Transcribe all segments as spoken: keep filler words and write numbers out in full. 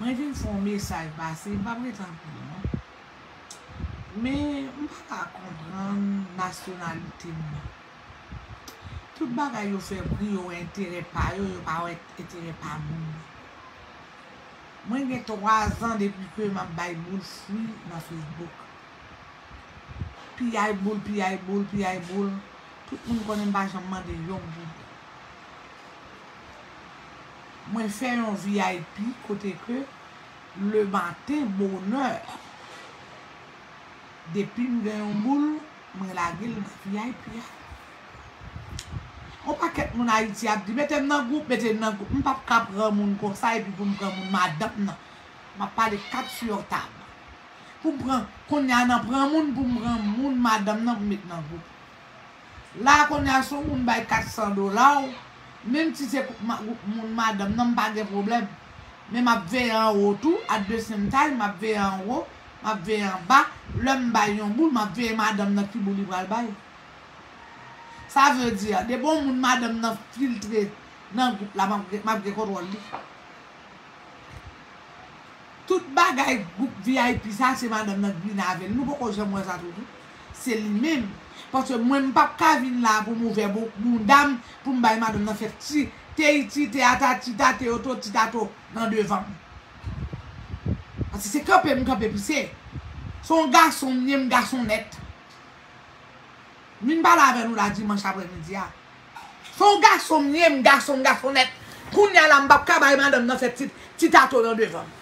Mwen vin fè yon mesaj pase, m p ap rete anpil non. Men m pa ka konprann nasyonalite m nan. Tout bagay yo fè bri, yo wè enterè pa yo, yo pa wè enterè pa moun nan. Mwen gen twa zan depi ke m ap bay boul fri nan Facebook. Piyay boul, piyay boul, piyay boul. Tout moun konnen m pa janm mande yon boul. Mwen fè yon V I P kote ke le maten bonè, depi m gen yon boul, mwen lage l nan V I P a. On pakèt moun Ayiti ap di, "Mete m nan gwoup, mete m nan gwoup." M p ap ka pran moun konsa epi pou m pran moun madanm nan. M ap pale kat sur tab. Pou m pran, kounye a nan pran moun, pou m pran moun madanm nan pou m met nan gwoup. La kounye a, si yon moun bay kat san dola w, menm si se gwoup ma-, gwoup moun madanm nan, m pa gen pwoblèm. Men m ap veye anwo tou, at the same time, m ap veye anwo, m ap veye anba. Lè m bay yon boul, m ap veye madanm nan ki boul li pral bay. Sa vle di, depi yon moun madanm nan filtre nan gwoup la, m ap gen, m ap gen kontwòl li. Tout bagay gwoup V I P sa, se madanm nan k vin avè l. Nou poko janm wè sa tou tou? Se li menm. Paske mwen, m p ap ka vin la pou m ouvè bo-, bounda m, pou m bay madanm nan fè ti, te iti, te ata, ti ta, te oto, ti tato nan devan m. Paske se kanpe m kanpe pise. Se yon gason m ye, m gason nèt. M vin pale avè nou la dimanch aprèmidi a. Se yon gason m ye, m gason, m gason nèt. Kounye a la, m p ap ka bay madanm nan fè ti, ti tato nan devan m.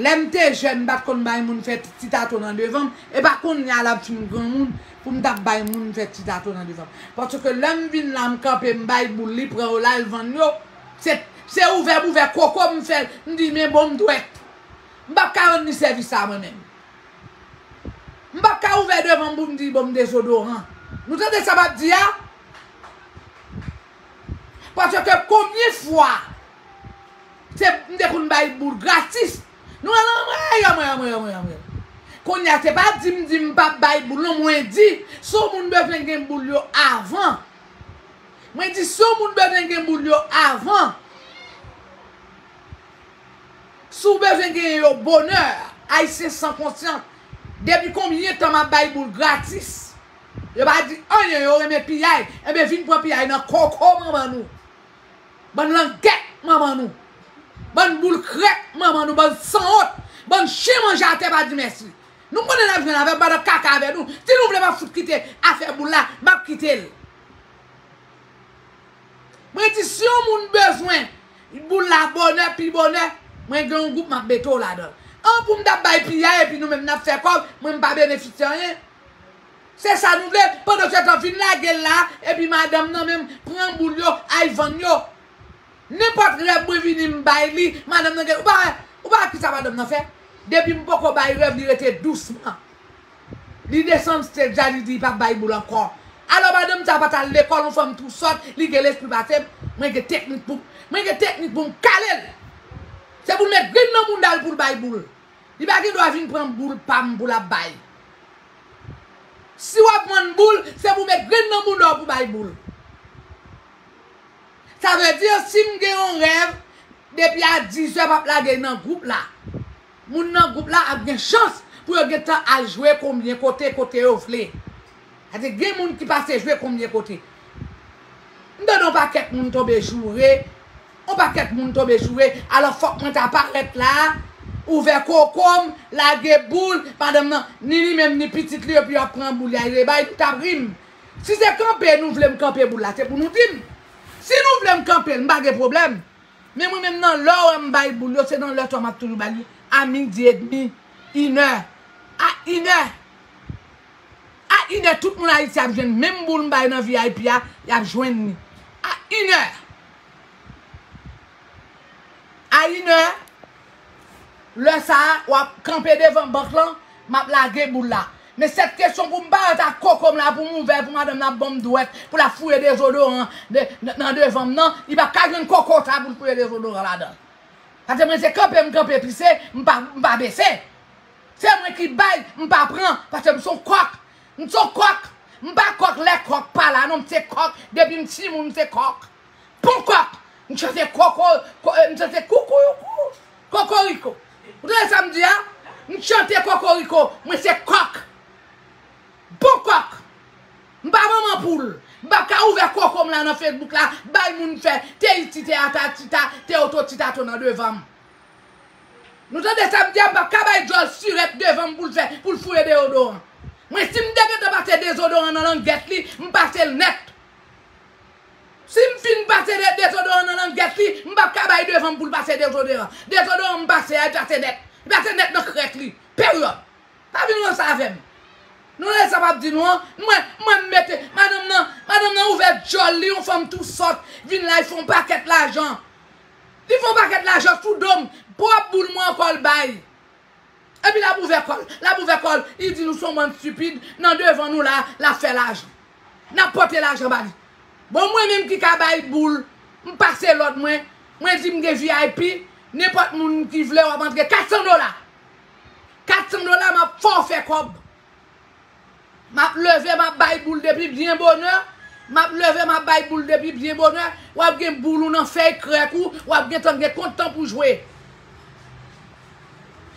Lè m te jèn, m pa t konn bay moun fè ti, ti tato nan devan m. E pa kounye a la, m fin granmoun, pou m t ap bay moun fè ti tato nan devan m. Paske lè m vin la, m kanpe, m bay boul, li pran yo la, l vann yo. Se, se ouvè bouvè koko m fè, m di, "Men bon, m dwèt." M p ap ka rann li sèvis sa, mwen menm. M p ap ka ouvè devan m pou m di bon m dezodoran. Nou tande sa m ap di a? Paske konbyen fwa se m te konn bay boul gratis? Nou al anmwey, anmwey, anmwey, anmwey, anmwey. Kounye a, se pa di m di m p ap bay boul, non, mwen di, si yon moun bezwen gen boul yo avan, mwen di, si yon moun bezwen gen boul yo avan, Si w bezwen genyen yo bonè, Ayisyen san konsyans, depi konbyen tan m ap bay boul gratis? Yo pa di anyen, yo renmen piyay. Enben, vin pran piyay nan koko manman nou. Bann langèt manman nou. Bann boul krèk manman nou, bann sanwont, bann chen manje atè pa di mèsi. Nou konnen n ap jwenn avè, bann kaka avè nou. Si nou vle m ap fout kite afè boul la, m ap kite l. Mwen di, si yon moun bezwen boul la bonè, pi bonè, mwen gen yon gwoup m ap mete w ladan l. An pou m t ap bay piyay epi nou menm n ap fè kòb, mwen m pa benefisye anyen. Se sa nou vle, pandan se tan vin lage l la, epi madanm nan menm pran boul yo, al vann yo. Nenpòt rèv mwen vini m bay li, madanm nan gen, ou pa wè, ou pa wè kisa madanm nan fè? Depi m poko bay rèv, li rete dousman. Li desann stage la, li di li p ap bay boul ankò. Alò, madanm sa pa t al lekòl, yon fanm tou sòt, li gen lespri pase m. Mwen gen teknik pou, mwen gen teknik pou m kale l. Se pou l met grenn nan bounda l pou l bay boul. Li pa gen dwa vin pran boul pa m pou l ap bay. Si w ap vann boul, se pou w met grenn nan bounda w pou bay boul. Sa vle di, si m gen yon rèv, depi a dizè m ap lage nan gwoup la. Moun nan gwoup la ap gen chans pou yo gentan al jwe konbyen kote, kote yo vle. Sa vle di gen moun ki pase jwe konbyen kote. M tande yon pakèt moun tonbe joure, yon pakèt moun tonbe joure, alò fòk mwen ta parèt la, ouvè koko m, lage boul, madanm nan, ni li menm, ni pitit li, epi yo ap pran boul, y a reba, epi t ap ri m. Si se kanpe nou vle m kanpe boul la, se pou nou di m. Si nou vle m kanpe l, m pa gen pwoblèm. Men mwen menm nan lè w wè m bay boul yo, se nan lè sa m ap toujou bay li a midi edmi, inè. A inè. A inè, tout moun Ayiti ap jwenn menm boul m bay nan V I P a, y ap jwenn li. A inè. A inè. Lè sa a, w ap kanpe devan bank lan, m ap lage boul la. Men sèt kesyon pou m pa ret ak koko m la, pou m ouvè, pou madanm nan ap ban m dwèt, pou l ap fouye dezodoran de, nan, nan devan m nan, li p ap ka jwenn koko sa pou l fouye dezodoran ladan. Paske mwen se kanpe m kanpe pise, m pa, m pa bese. Se mwen ki bay, m pa pran, paske m se yon kòk. M se yon kòk. M pa kòk lè kòk pa la, non, m se kòk. Depi m timoun, m se kòk. Pon kòk. M chante koko, ko- eh, m chante koukouyoukou, kokoriko. Ou tande sa m di a? M chante kokoriko. Mwen se kòk. Bon kòk. M pa manman poul. M p ap ka ouvè koko m la nan Facebook la, bay moun fè te iti, te ata, tita, te oto, tita to nan devan m. Nou tande sa m di a? M p ap ka bay djòl sirèt devan m pou l fè, pou l fouye dezodoran. Mwen, si m te gentan pase dezodoran nan langèt li, m pase l nèt. Si m fin pase de- dezodoran nan langèt li, m p ap ka bay devan m pou l pase dezodoran. Dezodoran m pase a, li pase nèt. Li pase nèt nan krèk li. Peryòd. Pa vin ranse avè m. Nou lè sa p ap di nou an, mwen, mwen m mete, madanm nan, madanm nan ouvè djòl li, yon fanm tou sòt, vin la, li fè yon pakèt lajan. Li fè yon pakèt lajan sou do m, pwòp boul mwen ankò l bay. Epi l ap ouvè kò l, l ap ouvè kò l, li di nou se yon bann estipid, nan devan nou la, l ap fè lajan. N ap pote lajan ba li. Bon, mwen menm ki ka bay boul, m pase lòd mwen, mwen di m gen V I P, nenpòt moun ki vle w ap antre, kat san dola. Kat san dola, m ap fè w fè kòb. M ap leve, m ap bay boul depi byen bonè. M ap leve, m ap bay boul depi byen bonè. W ap gen boul ou nan fèy krèk ou, w ap gentan gen kont tan pou jwe.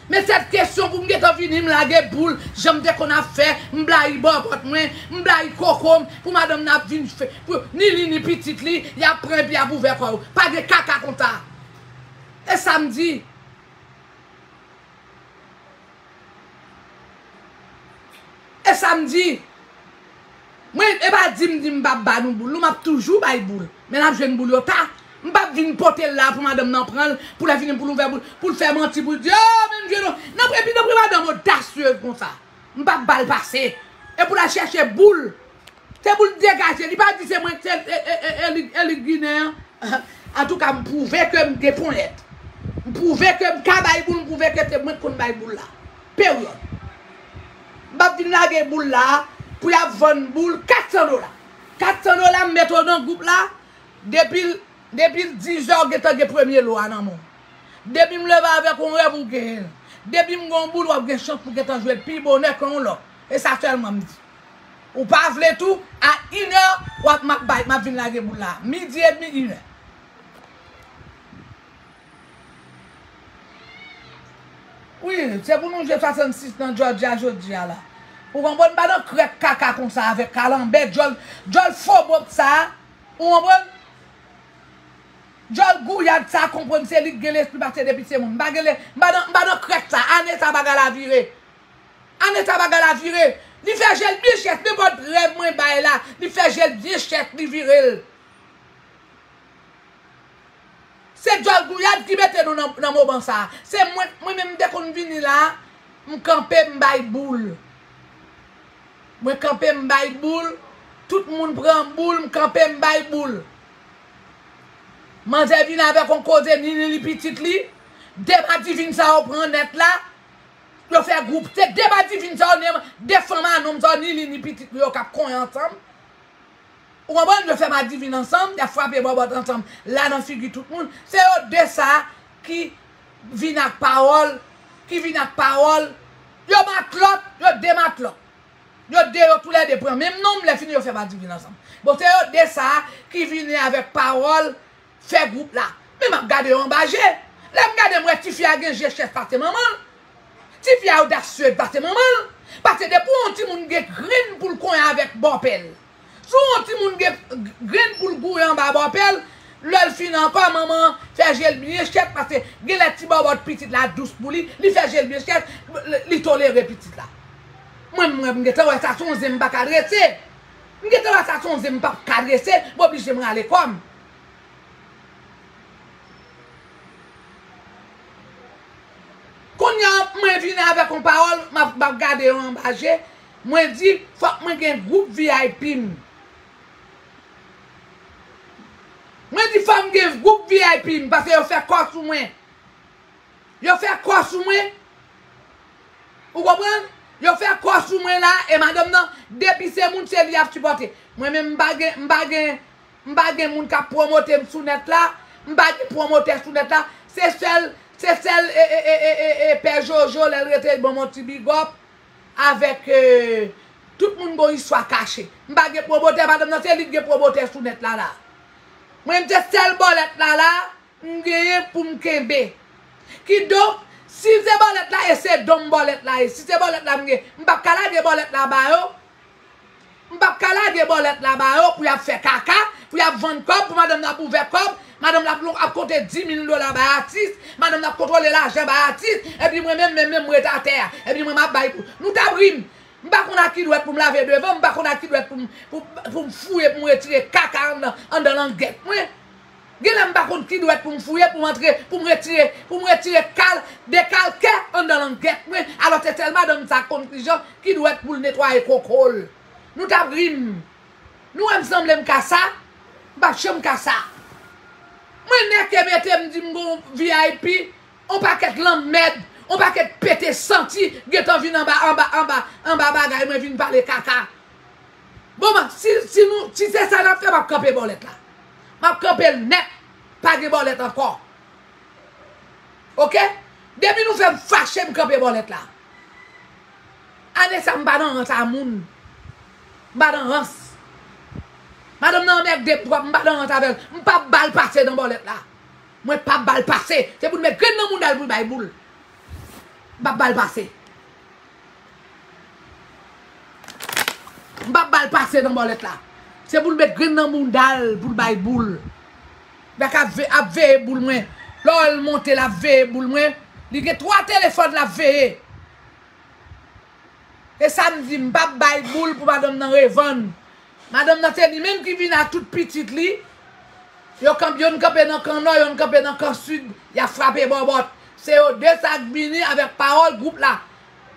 Men sèt kesyon pou m gentan vini, m lage boul, jan m te konn ap fè, m blayi bòbòt mwen, m blayi koko m, pou madanm nan ap vin fè, pou ni li ni pitit li, y ap pran epi y ap ouvè kò yo. Pa gen kaka konsa. E sa m di. E sa m di. Mwen, e pa di m di m p ap ba nou boul, non, m ap toujou bay boul. Men n ap jwenn boul yo ta. M p ap vin pote l la pou madanm nan pran l, pou lè fini pou l ouvè boul, pou l fè manti, pou l di, o, men m jwenn yon. Nan pri, epi nan pri madanm odasyez konsa. M p ap ba l pase. E pou l al chèche boul. Se pou l degaje. Li pa di se mwen, se, e, e, e, e, Elik, Elik Ginen an. Antouka, m pwouve ke m gen ponyèt. M pwouve ke m ka bay boul, m pwouve ke se mwen k konn bay boul la. Peryòd. M p ap vin lage boul la pou y ap vann boul kat san dola. Kat san dola, m mete w nan gwoup la, depi l, depi l diz è, w gentan gen premye lo a nan men w. Depi m leve avèk ou, yon rèv ou genyen l. Depi m gen yon boul, w ap gen chans pou gentan jwe l pi bonè ke yon lòt. E sa sèlman m di. Ou pa vle tou, a inè, w ap, m ap bay, m ap vin lage boul la. Midi edmi, inè. Wi, se pou nou jwe swasannsis nan Georgia jodi a la. Ou konprann, m pa nan krèk kaka konsa avèk kalanbè, djòl, djòl fo bòb sa a. Ou konprann? Djòl gouyad sa a konprann se li k gen lespri pase depi se moun. M pa gen le, m pa nan, m pa nan krèk sa. Ane sa bagay la vire. Ane sa bagay la vire. Li fè je l byen chèch, nenpòt rèv mwen bay la, li fè je l byen chèch, li vire l. Se djòl gouyad ki mete nou nan, nan moman sa a. Se mwen, mwen menm m te konn vini la, m kanpe, m bay boul. Mwen kanpe, m bay boul. Tout moun pran boul, m kanpe, m bay boul. Manzè vin avèk yon koze, ni li, ni pitit li. De madivin sa yo pran nèt la. Yo fè gwoup. Se de madivin sa yo, ni, de fanm a nonm sa yo, ni li, ni pitit li yo k ap konyen ansanm. Ou konprann? Yo fè madivin ansanm, y ap frape bòbòt ansanm, la nan figi tout moun. Se yo de sa ki vin ak pawòl, ki vin ak pawòl. Yo matlòt, yo de matlòt. Yo de yo toulède pran menm non, lè fini yo fè madivin ansanm. Bon, se yo de sa ki vini avèk pawòl, fè gwoup la. Men m ap gade yo anba je. Lè m gade, m wè tifi a gen je chèch pase manman l. Tifi a odasyez pase manman l. Pase depi yon timoun gen grenn pou l konyen avèk bòpè l. Si yon timoun gen grenn pou l gouye anba bòpè l, lè l fin ankò, manman an fè je l byen chèch, paske genlè ti bòbòt pitit la dous pou li, li fè je l byen chèch, li, li tolere pitit la. Mwen, mwen, m gentan wè sa se yon zen m pa ka drese. M gentan wè sa se yon zen m p ap ka drese, m oblije m rale kò m. Kounye a, mwen vini avèk yon pawòl, m ap, m ap gade yo anba je. Mwen di, fòk mwen gen gwoup V I P m. Mwen di, fòk m gen gwoup V I P m, paske yo fè kò sou mwen. Yo fè kò sou mwen. Ou konprann? Yo fè kò sou mwen la, e madanm nan, depi se moun, se li y ap sipòte. Mwen menm, m pa gen, m pa gen, m pa gen moun k ap pwomote m sou nèt la. M pa gen pwomotè sou nèt la. Se sèl, se sèl, e, e, e, e, e, e, Pè Jojo, lè l rete, l ban m yon ti big up. Avèk, e, tout moun gon istwa kache. M pa gen pwomotè, madanm nan, se li k gen pwomotè sou nèt la, la. Mwen, se sèl bòlèt la la, m genyen pou m kenbe. Kidonk, si se bòlèt la, e se don m bòlèt la ye. Si se bòlèt la m gen, m p ap ka lage bòlèt la ba yo. M p ap ka lage bòlèt la ba yo pou y ap fè kaka, pou y ap vann kòb, pou madanm nan ap ouvè kòb, madanm nan ap, ap konte dis mil dola bay atis, madanm nan ap kontwole lajan bay atis, epi mwen menm, menm, menm, m ret atè a. Epi mwen, m ap bay pou. Nou t ap ri m. M pa konn ak ki dwèt pou m lave devan, m pa konn ak ki dwèt pou m, pou, pou m fouye, pou m retire kaka anndan, anndan langèt mwen. Genlè m pa konn ki dwèt pou m fouye, pou m antre, pou m retire, pou m retire kal, dekalkè anndan langèt mwen. Alò, se sèl madanm sa konn kijan, ki dwèt pou l netwaye koko l. Nou t ap ri m. Nou wè m sanble m ka sa? M p ap janm ka sa. Mwen nèk e mete m di m gon V I P, on pakèt lanmèd, on pakèt pete santi, gentan vin anba, anba, anba, anba bagay mwen vin pale kaka. Bon, man, si, si nou, si se sa n ap fè, m ap kanpe bòlèt la. M ap kanpe l nèt. Pa gen bòlèt ankò. Oke? Depi nou fè m fache, m kanpe bòlèt la. Ane sa, m pa nan rans a moun. M pa nan rans. Madanm nan anmède m twòp, m pa nan rans avè l. M p ap ba l pase nan bòlèt la. Mwen p ap ba l pase. Se pou l met grenn nan mouda l pou l bay boul. M p ap ba l pase. M p ap ba l pase nan bòlèt la. Se pou l met grenn nan mouda l pou l bay boul. Nèg ap ve-, ap veye boul mwen. Lè l monte, l ap veye boul mwen. Li gen twa telefòn, l ap veye. E sa m di, m p ap bay boul pou madanm nan revann. Madanm nan se li menm ki vin ak tout pitit li. Yo kanp, yonn kanpe nan kan nò, yonn kanpe nan kan sid, y ap frape bòbòt. Se yo de sa k vini avèk pawòl gwoup la.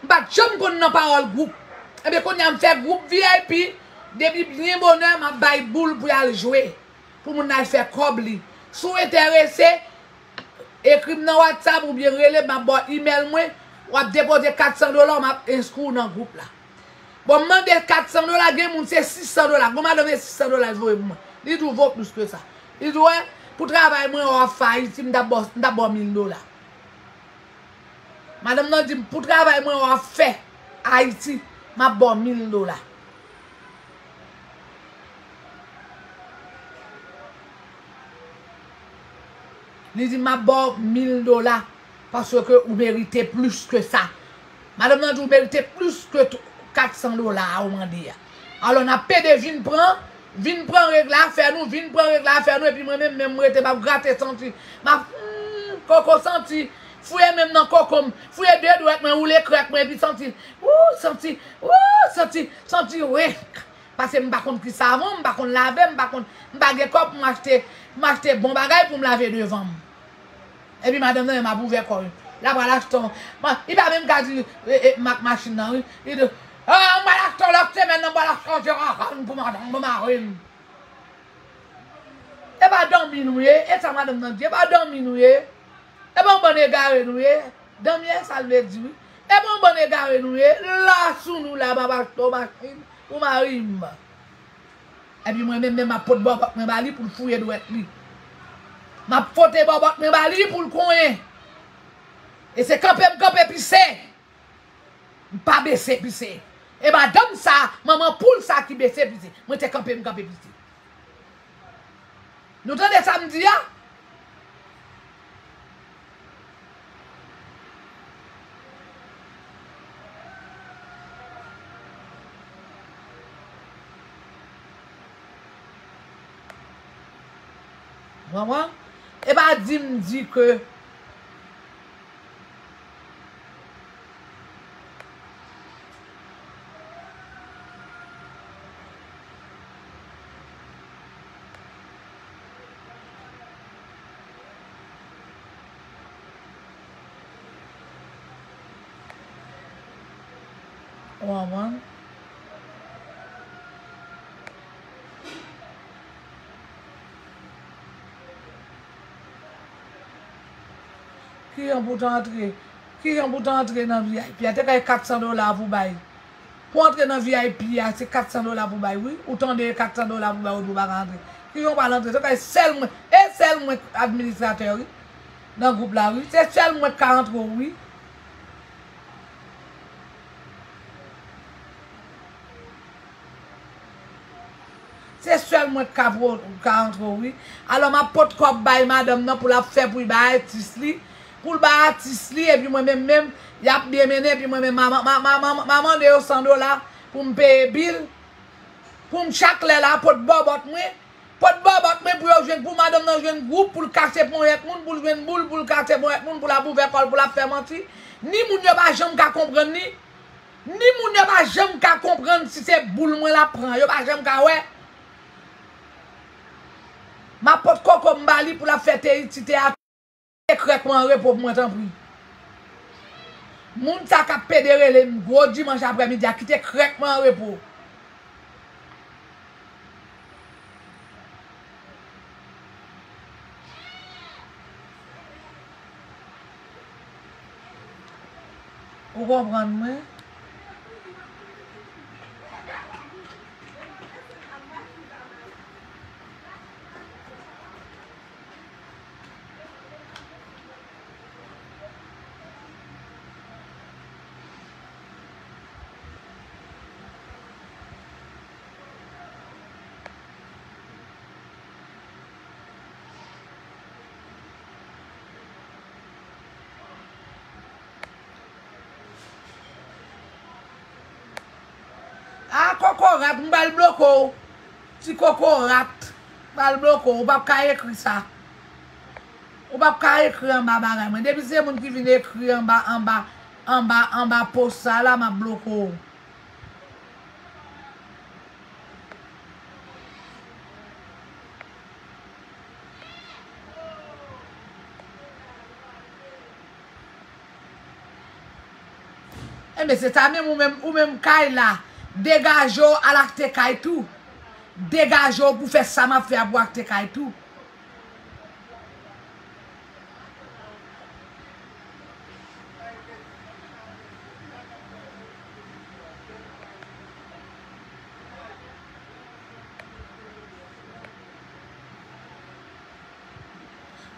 M pa t janm konn nan pawòl gwoup. Ebyen, kounye a m fè gwoup V I P, depi byen bonè, m ap bay boul pou y al jwe. Pou moun nan al fè kòb li. Si w enterese, ekri m nan WhatsApp oubyen rele m, m ap ba w imèl mwen, w ap depoze kat san dola, m ap enskri w nan gwoup la. Bon, m mande kat san dola, gen moun se sis san dola. Gon madanm se sis san dola l voye pou mwen. Li di w vo plis ke sa. Li di w, wè, pou travay mwen w ap fè Ayiti, m t ap ba w, m t ap ba w mil dola. Madanm nan di m, pou travay mwen w ap fè Ayiti, m ap ba w mil dola. Li di, m ap ba w mil dola, paske ou merite plis ke sa. Madanm nan di, ou merite plis ke t-, kat san dola a ou mande a. Alò, n ap pede vin pran, vin pran règ la, fè nou, vin pran règ la, fè nou, epi mwen menm, menm, m rete, m ap grate santi. M ap, hmm, koko santi. Fouye men m nan koko m. Fouye de dwèt mwen, woule krèk mwen, epi santi. Wou, santi. Wou, santi. Santi, wi. Paske m pa konn ki savon, m pa konn lave, m pa konn, m pa gen kòb pou m achte, pou m achte bon bagay pou m lave devan m. Epi madanm nan menm ap ouvè kò l. L ap pral achte yon, ma-, li pa menm ka di, e, e, mak machin nan, wi. Li di, ah, m pral achte lòt semèn nan, m pral achte yon Gerard pou madanm, pou mari m. E pa dòmi nou ye, e sa madanm nan di, e pa dòmi nou ye. E pa yon bann egare nou ye. Dòmi a sa l vle di, wi. E pa yon bann egare nou ye. La sou nou la, m ap achte yon machin pou mari m. Epi mwen menm, menm m ap pot bòbòt mwen ba li pou l fouye dwèt li. M ap pote bòbòt mwen ba li pou l konyen. E se kanpe m kanpe pise. M pa bese pise. E madanm sa, manman poul sa ki bese pise. Mwen te kanpe m kanpe pise. Nou tande sa m di a? Ou konprann? E pa di m di ke Ou konprann? Kijan pou w ta antre, kijan pou w ta antre nan V I P a? Te kay kat san dola pou bay. Pou antre nan V I P a, se kat san dola pou bay, wi. Ou tande, e kat san dola pou bay, ou di w pa ka antre. Kijan w pral antre? Se kay sèl mwen, e sèl mwen administratè, wi. Nan gwoup la, wi. Se sèl mwen k ka antre w, wi. Se sèl mwen k ka pwo-, ka antre w, wi. Alò, m ap pot kòb bay madanm nan pou l ap fè pri bay atis li. Pou l bay atis li, epi mwen menm, menm, y ap byen mennen, epi mwen menm, m a, m a, m a, m a, m a mande yo san dola pou m peye bil. Pou m chak lè la, pot bòbòt mwen. Pot bòbòt mwen pou yo jwenn, pou madanm nan jwenn gwoup, pou l kache ponyèt moun, pou l jwenn boul, pou l kache ponyèt moun, pou l ap ouvè kò l, pou l ap fè manti. Ni moun yo pa janm ka konprann li, ni moun yo pa janm ka konprann si se boul mwen l ap pran. Yo pa janm ka wè. M ap pot koko m ba li pou l ap fè te, ti te a. Kite krèk mwen an repo pou mwen, tanpri. Moun sa k ap pede rele m gwo dimanch aprèmidi a, kite krèk mwen an repo. Ou konprann mwen? A, kokorat, m pral bloke w. Ti kokorat, m pral bloke w. Ou p ap ka ekri sa. Ou p ap ka ekri anba bagay mwen. Depi se moun ki vin ekri anba, anba, anba, anba post sa la, m ap bloke w. Enben, se sa menm, ou menm, ou menm kay la. Degaje w, al achte kay tou. Degaje w pou fè sa m ap fè a pou achte kay tou.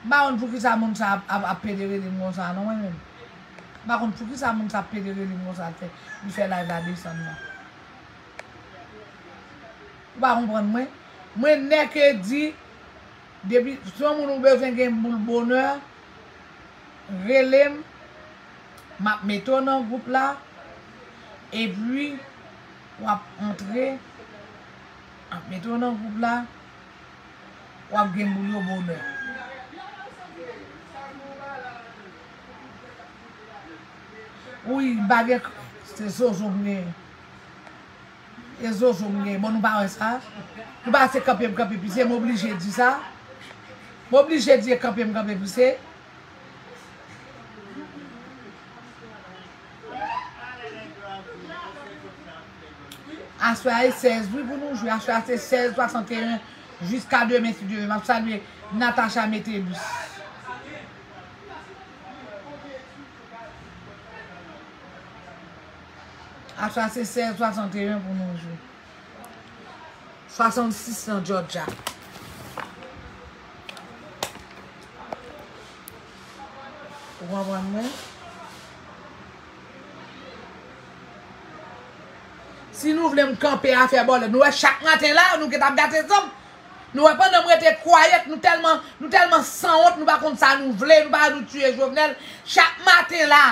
M pa konn poukisa moun sa ap, ap, ap pede rele m konsa, non, mwen menm. M pa konn poukisa moun sa ap pede rele m konsa, l fè, li fè live la desann nan. Ou pa konprann mwen? Mwen nèk e di, depi, si yon moun ou bezwen gen boul bonè, rele m, m ap mete w nan gwoup la, epi w ap antre, m ap mete w nan gwoup la, w ap gen boul yo bonè. Wi, m pa gen, se zozo m genyen. E zozo m genyen. Bon, nou pa wè sa? Nou pa se kanpe m kanpe pise, m oblije di sa. M oblije di e kanpe m kanpe pise. Aswè a e sèz wi pou nou jwe. Aswè a se sèz swasanteyen jiska demen si Dye vle. M ap salye Natacha Metellus. Aswè a se sèz swasanteyen pou nou jwe. Swasannsis nan Georgia. Ou konprann mwen? Si nou vle m kanpe afè bòlèt, nou wè chak maten la, nou gentan ap gate zanm. Nou wè pandan m rete kwayèt, nou tèlman, nou tèlman sanwont, nou pa konn sa nou vle, nou pa nou tiye Jovenel. Chak maten la,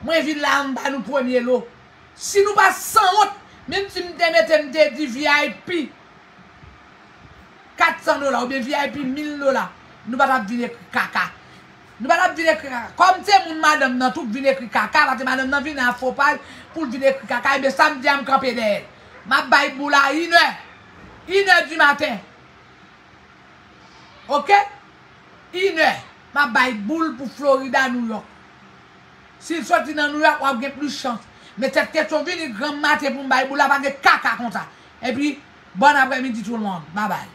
mwen vin la, m ba nou premye lo. Si nou pa sanwont, menm si m te mete, m te di V I P kat san dola oubyen V I P mil dola, nou pa t ap vin ekri kaka. Nou pa t ap vin ekri kaka. Kòm se moun madanm nan tou k vin ekri kaka, paske madanm nan vin a fo paj pou l vin ekri kaka, ebyen samdi a m kanpe dèyè l. M ap bay boul a inè. Inè di maten. Oke? Inè. M ap bay boul pou Florida, New York. Si l soti nan New York, w ap gen plis chans. Men tèt kesyon vini granm maten pou m bay boul la, pa gen kaka konsa. Epi, bon aprèmidi tout le monde. Babay.